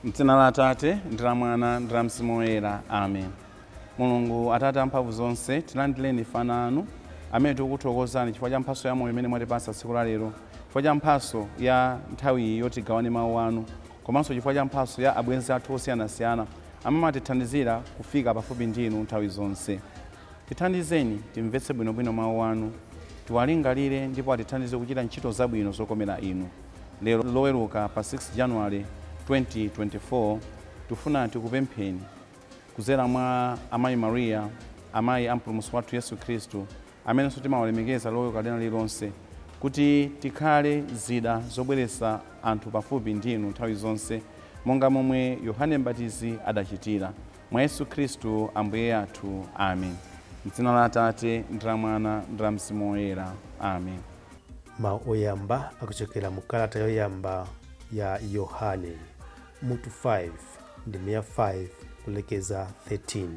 M'dzina la Atate, ndi la Mwana, ndi la Mzimu Woyera. Amen. Mulungu Atate amphamvu zonse, tilandireni ife ana anu amene tikukuthokozani chifukwa cha mphatso ya moyo imene mwatipatsa tsiku la lero, chifukwa cha mphatso ya nthawi iyi yoti tigawane mawu anu, komanso chifukwa cha mphatso ya abwenzi athu osiyanasiyana amene amatithandizira kufika pafupi ndi inu nthawi zonse. Tithandizeni timvetse bwinobwino mawu anu, tiwalingalire ndipo atithandize kuchita ntchito zabwino zokomera inu. Lero Loweruka pa 6 January 2024, tifuna tikupempheni kudzera mwa Amayi Maria, amayi a Mpulumutsi wathu Yesu Khristu, amenenso timawalemekeza Loweruka lina lililonse, kuti tikhale zida zobweretsa anthu pafupi ndi inu nthawi zonse, monga momwe Yohane Mbatizi adachitira. Mwa Yesu Khristu Ambuye athu. Amen. M'dzina la Atate, ndi la Mwana, ndi la Mzimu Woyera. Amen. Mawu oyamba akuchokera mu kalata yoyamba ya Yohane, mutu 5, ndime ya 5 kulekeza 13.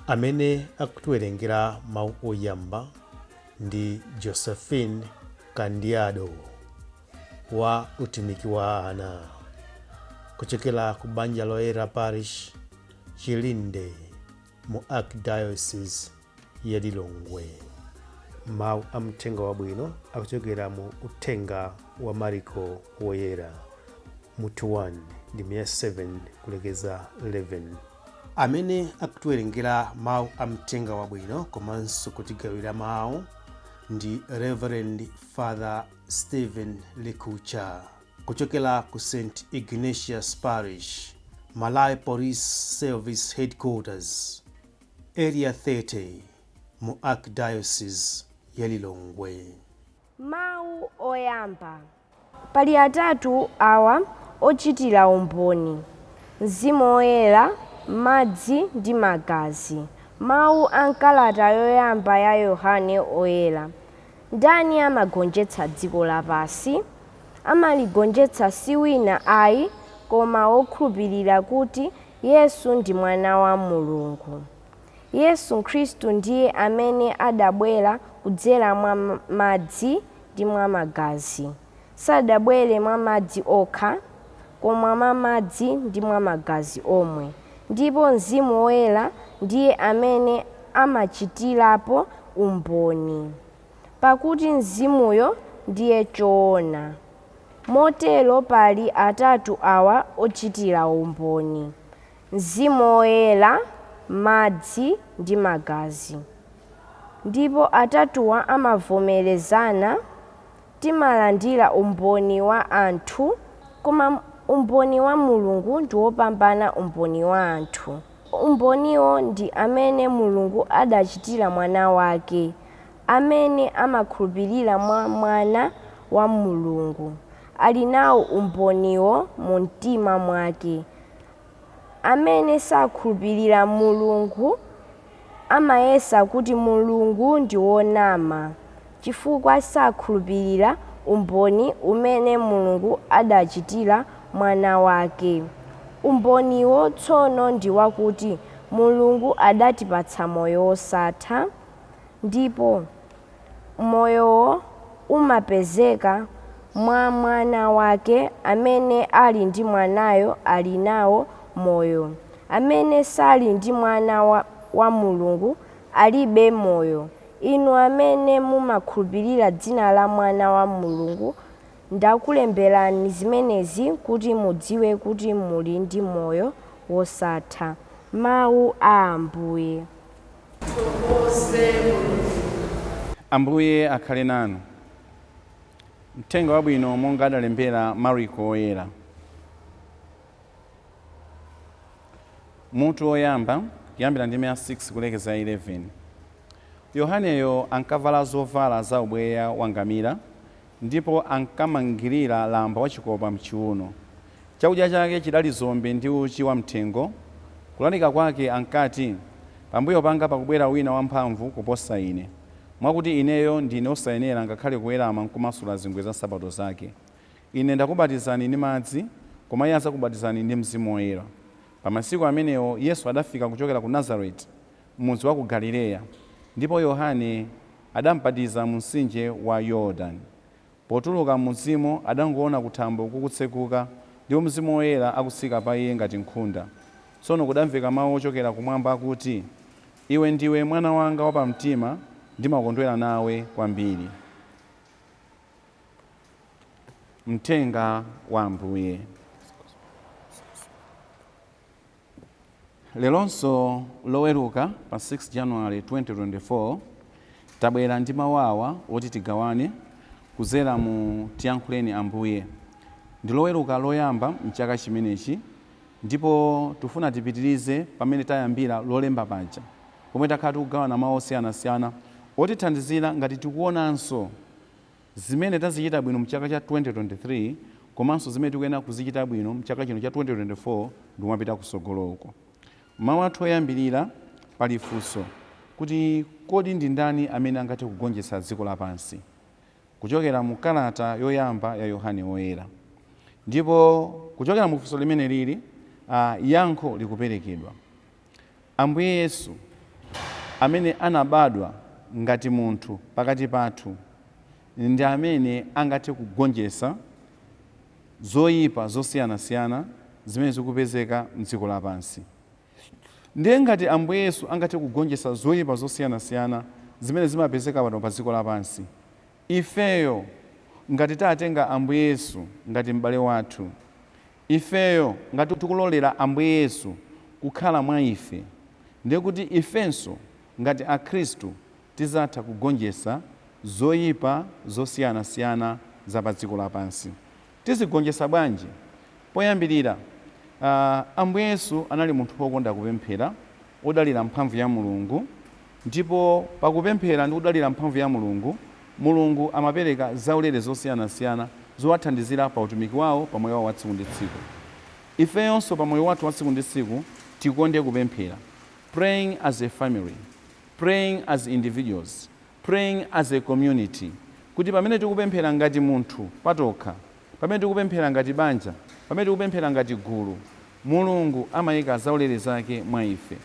Amene akutiwerengera mawu oyamba ndi Josephine Kandiado wa utumiki wa ana kuchokera ku Banja Loyera Parish, Chilinde, mu Archdiocese ya Lilongwe. Mawu a Mthenga Wabwino akuchokera mu Uthenga wa Mariko Woyera, mutu 1, ndime ya 7 kulekeza 11. Amene akutiwerengera mawu a Mthenga Wabwino komanso kutigawira mawu ndi Reverend Father Stephen Likucha kuchokera ku St Ignatius Parish, Malawi Police Service Headquarters, Area 30 mu Archdiocese ya Lilongwe. Mawu oyamba. Pali atatu awa ochitira umboni, Mzimu Woyera, madzi ndi magazi. Mawu a m'kalata yoyamba ya Yohane Oyera. Ndani amagonjetsa dziko lapansi? Amaligonjetsa si wina ayi koma wokhulupirira kuti Yesu ndi Mwana wa Mulungu. Yesu Khristu ndiye amene adabwera kudzera mwa madzi ndi mwa magazi. Sadabwere mwa madzi okha, koma mwa madzi ndi mwa magazi omwe. Ndipo Mzimu Woyera ndiye amene amachitirapo umboni, pakuti Mzimuyo ndiye choona. Motero pali atatu awa ochitira umboni, Mzimu Woyera, madzi ndi magazi. Ndipo atatuwa amavomerezana. Timalandira umboni wa anthu, koma umboni wa Mulungu ndi wopambana umboni wa anthu. Umboniwo ndi amene Mulungu adachitira Mwana wake. Amene amakhulupirira mwa Mwana wa Mulungu, ali nawo umboniwo mumtima mwake. Amene sakhulupirira Mulungu amayesa kuti Mulungu ndi wonama, chifukwa sakhulupirira umboni umene Mulungu adachitira Mwana wake. Umboniwo tsono ndi wakuti Mulungu adatipatsa moyo wosatha, ndipo moyowo umapezeka mwa Mwana wake. Amene ali ndi Mwanayo ali nawo moyo. Amene sali ndi Mwana wa Mulungu alibe moyo. Inu amene mumakhulupirira dzina la Mwana wa Mulungu, ndakulemberani zimenezi kuti mudziwe kuti muli ndi moyo wosatha. Mawu a Ambuye. Ambuye akhale nanu. Mthenga Wabwino monga adalembera Mariko Woyera. Mutu woyamba, kuyambira ndime ya 6 kulekeza ya 11. Yohaneyo ankavala zovala za ubweya wa ngamira, ndipo ankamangirira lamba wachikopa m'chiwuno. Chakudya chake chidali dzombe ndi uchi wam'thengo. Kulalika kwake ankati, Pambuyo panga pakubwera wina wamphamvu kuposa ine, mwakuti ineyo ndine wosayenera ngakhale kuwerama nkumasula zingwe za nsapato zake. Ine ndakubatizani ndi madzi, koma iye adzakubatizani ndi Mzimu Woyera. Pa masiku amenewo Yesu adafika kuchokera ku Nazareti, mudzi wa ku Galileya, ndipo Yohane adambatiza mu mtsinje wa Yordani. Potuluka m'mudzimo adangoona kuthambo kukutsekuka, Ndipo Mzimu Woyera akutsika pa iye ngati nkhunda. Tsono kudamveka mawu ochokera kumwamba akuti, Iwe ndiwe mwana wanga wapamtima, ndimakondwera nawe kwambiri. Mthenga wa Ambuye. Leronso Loweruka pa 6 January 2024 tabwera ndi mawu awa oti tigawane kudzera mu Tiyankhuleni Ambuye. Ndi Loweruka loyamba mchaka chimenechi ndipo tufuna tipitirize pamene tayambira Lolemba paja pomwe takhala tikugawana mawu osiyanasiyana otithandizira ngati tikuonanso zimene tazichita bwino mchaka cha 2023 komanso zimene tikuyenera kuzichita bwino mchaka chino cha 2024 ndikumapita kusogolo uko. Mawu athu oyambirira, pali funso kuti kodi ndi ndani amene angathe kugonjetsa dziko lapansi? Kuchokera mu kalata yoyamba ya Yohane Woyera. Ndipo kuchokera mu funso limene lili, yankho likuperekedwa. Ambuye Yesu amene anabadwa ngati munthu pakati pathu ndi amene angathe kugonjetsa zoyipa zosiyanasiyana zimene zikupezeka mdziko lapansi. Ndiye ngati Ambuye Yesu angathe kugonjetsa zoyipa zosiyanasiyana zimene zimapezeka pano pa dziko lapansi, ifeyo ngati tatenga Ambuye Yesu ngati m'bale wathu, ifeyo ngati tikulolera Ambuye Yesu kukhala mwa ife, ndiye kuti ifenso ngati Akhristu tizatha kugonjetsa zoyipa zosiyanasiyana za pa dziko lapansi. Tizigonjetsa bwanji? Poyambirira, Ambuye Yesu anali munthu wokonda kupemphera, wodalira mphamvu ya Mulungu, ndipo pakupemphera ndi kudalira mphamvu ya Mulungu, Mulungu amapereka zaulere zosiyanasiyana zowathandizira pa utumiki wawo pa moyo wawo wa tsiku ndi tsiku. Ifeyonso pa moyo wathu wa tsiku ndi tsiku tikonde kupemphera. Praying as a family, praying as individuals, praying as a community, kuti pamene tikupemphera ngati munthu patokha, pamene tikupemphera ngati banja, pamene tikupemphera ngati gulu, Mulungu amayika zaulere zake mwa ife.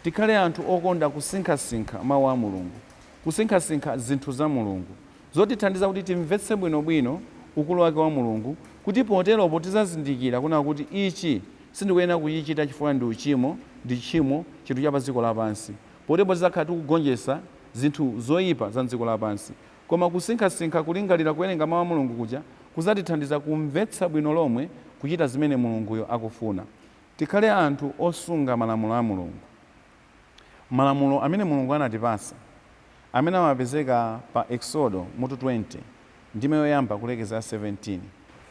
Tikhale anthu okonda kusinkhasinkha mawu a Mulungu, kusinkhasinkha zinthu za Mulungu, zotithandiza kuti timvetse bwinobwino ukulu wake wa Mulungu, kuti poteropo tizazindikira kunena kuti ichi sindikuyenera kuchichita chifukwa ndi uchimo, ndi tchimo, chinthu cha pa dziko lapansi. Poteropo tizakhala tikugonjetsa zinthu zoyipa za m'dziko lapansi. Koma kusinkhasinkha, kulingalira, kuwerenga mawu a Mulungu kuja kuzatithandiza kumvetsa bwino lomwe kuchita zimene Mulunguyo akufuna. Tikhale anthu osunga malamulo a Mulungu. Malamulo amene Mulungu anatipasa, amene amapezeka pa Eksodo mutu 20, ndime yoyamba kulekeza ya 17.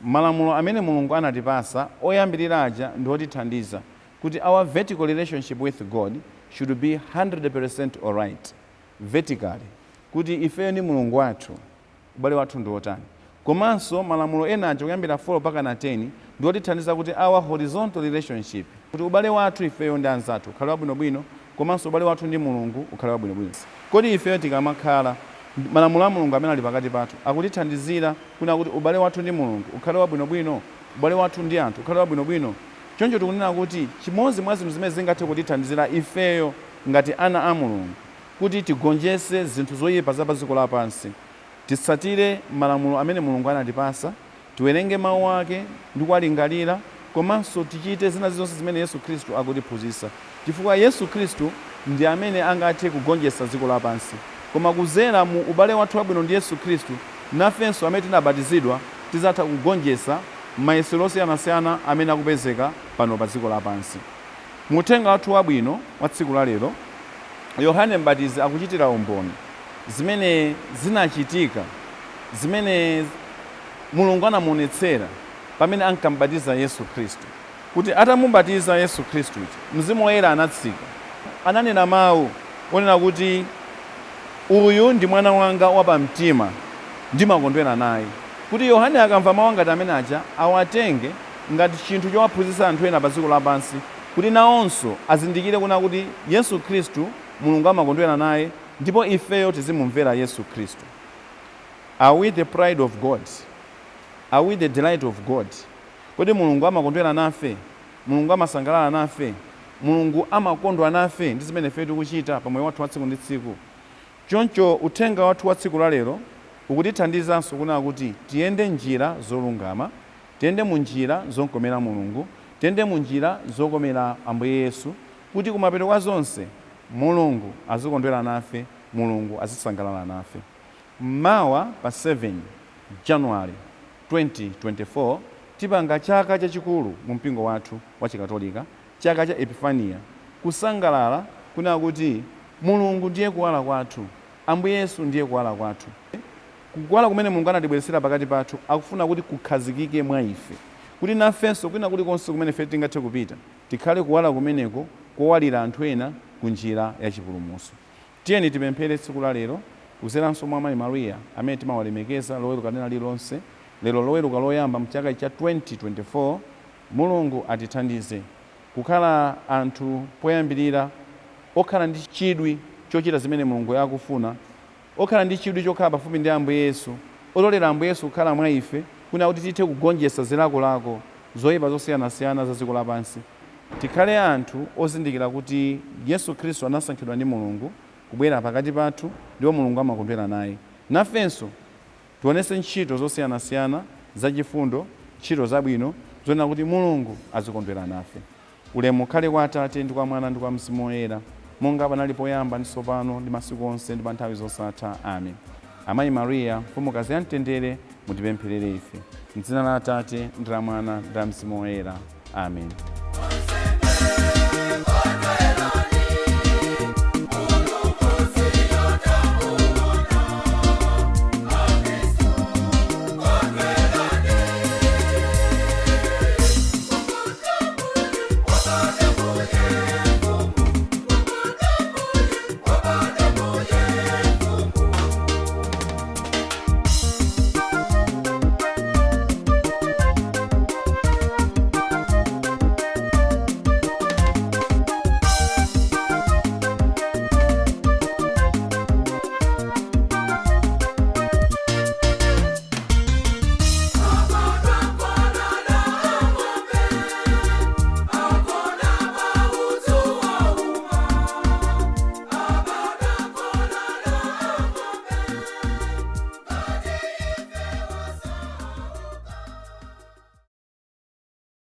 Malamulo amene Mulungu anatipasa oyambirira aja ndi otithandiza kuti our vertical relationship with God should be 100% alright. Vertically, kuti ifeyo ndi Mulungu wathu, ubale wathu ndi wotani. Komanso malamulo ena aja kuyambira 4 mpaka 10 ndi otithandiza kuti our horizontal relationship, kuti ubale wathu ifeyo ndi anzathu ukhale wabwinobwino, komanso ubale wathu ndi Mulungu ukhale wabwinobwino. Kodi ifeyo tikamakhala, malamulo a Mulungu amene ali pakati pathu akutithandizira kunena kuti ubale wathu ndi Mulungu ukhale wabwinobwino, ubale wathu ndi anthu ukhale wabwinobwino? Choncho tikunena kuti chimodzi mwa zinthu zimene zingathe kutithandizira ifeyo ngati ana a Mulungu kuti tigonjetse zinthu zoyipa za pa dziko lapansi, titsatire malamulo amene Mulungu anatipasa, tiwerenge mawu ake ndi kuwalingalira, komanso tichite zina zilizonse zimene Yesu Khristu akutiphunzitsa, chifukwa Yesu Khristu ndi amene angathe kugonjetsa dziko lapansi. Koma kudzera mu ubale wathu wabwino ndi Yesu Khristu, nafenso amene tinabatizidwa tidzatha kugonjetsa mayesero osiyanasiyana amene akupezeka pano pa dziko lapansi. Mu uthenga wathu wabwino wa tsiku la lero, Yohane Mbatizi akuchitira umboni zimene zinachitika, zimene Mulungu anamuonetsera pamene ankamubatiza Yesu Khristu. Kuti atamubatiza Yesu Khristu uja, Mzimu Woyera anatsika, ananena mawu onena kuti, Uyu ndi mwana wanga wapamtima, ndimakondwera naye. Kuti Yohane akamva mawu ngati amene aja, awatenge ngati chinthu chowaphunzitsa anthu ena pa dziko lapansi, kuti nawonso azindikire kunena kuti Yesu Khristu, Mulungu amakondwera naye, ndipo ifeyo tizimumvera Yesu Khristu. Are we the pride of God? Are we the delight of God? Kodi Mulungu amakondwera nafe? Mulungu amasangalala nafe? Mulungu amakondwa nafe ndi zimene ife tikuchita pa moyo wathu wa tsiku ndi tsiku? Choncho uthenga wathu wa tsiku la lero ukutithandizanso kunena kuti tiyende njira zolungama, Tiyende mu njira zomkomera Mulungu, tiyende mu njira zokomera Ambuye Yesu, kuti kumapeto kwa zonse Mulungu azikondwera nafe, Mulungu azisangalala nafe. Mawa pa 7 January 2024 tipanga chaka chachikulu mu mpingo wathu wa Chikatolika, chaka cha Epifaniya, kusangalala kunena kuti Mulungu ndiye kuwala kwathu, Ambuye Yesu ndiye kuwala kwathu. Kuwala kumene Mulungu anatibweretsera pakati pathu akufuna kuti kukhazikike mwa ife, kuti nafenso kwina kulikonse kumene ife tingathe kupita tikhale kuwala kumeneko kowalira anthu ena ku njira ya chipulumutso. Tiyeni tipemphere tsiku la lero kudzeranso mwa Mayi Mariya amene timawalemekeza Loweruka lina lililonse. Lero Loweruka loyamba mchaka cha 2024, Mulungu atithandize kukhala anthu poyambirira okhala ndi chidwi chochita zimene Mulungu akufuna, okhala ndi chidwi chokhala pafupi ndi Ambuye Yesu, ololera Ambuye Yesu kukhala mwa ife, kunena kuti tithe kugonjetsa zilakolako zoyipa zosiyanasiyana za dziko lapansi. Tikhale anthu ozindikira kuti Yesu Khristu anasankhidwa ndi Mulungu kubwera pakati pathu ndipo Mulungu amakondwera naye. Nafenso tionetse ntchito zosiyanasiyana zachifundo, ntchito zabwino zonena kuti Mulungu azikondwera nafe. Ulemu ukhale kwa Atate ndi kwa Mwana ndi kwa Mzimu Woyera, monga panali poyamba ndi tsopano ndi masiku onse ndi pa nthawi zosatha. Amen. Amayi Mariya, Mfumukazi ya mtendere, mutipempherere ife. M'dzina la Atate ndi la Mwana ndi la Mzimu Woyera. Amen.